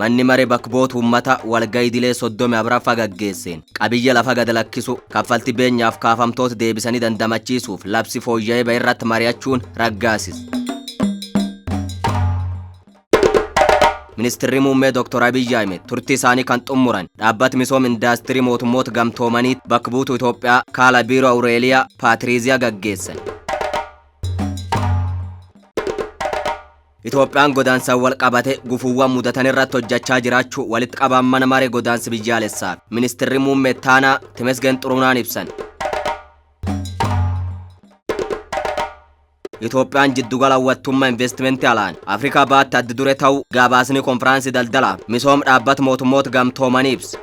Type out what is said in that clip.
Manni maree bakka bu'oota uummataa walga'ii idilee 34ffaa gaggeesseen qabiyyee lafa gad lakkisu, kaffaltii beenyaaf kaafamtoota deebisanii dandamachiisuuf labsi fooyya'ee ba'e irratti mari'achuun raggaasise. Ministirri Muummee Dr. Abiyyi Ahmed turtii isaanii kan xumuran dhaabbata misooma indaastirii mootummoota gamtoomanii bakka buutuu Itoophiyaa Kaala Biiroo Awureeliyaa Paatiriiziyaa gaggeessan. Itoophiyaan godaansaan wal qabate gufuuwwan mudatan irratti hojjechaa jiraachuu walitti qabaan mana maree godaansi biyyaalessaa ministirri muummee Taanaa Temesgen Xurunaan ibsan. Itoophiyaan jiddugala hawwattummaa investimentii alaan Afrikaa baatti adda dure ta'uu gabaasni konfiraansii daldalaa misooma dhaabbata mootummoota gamtoomanii ibsa.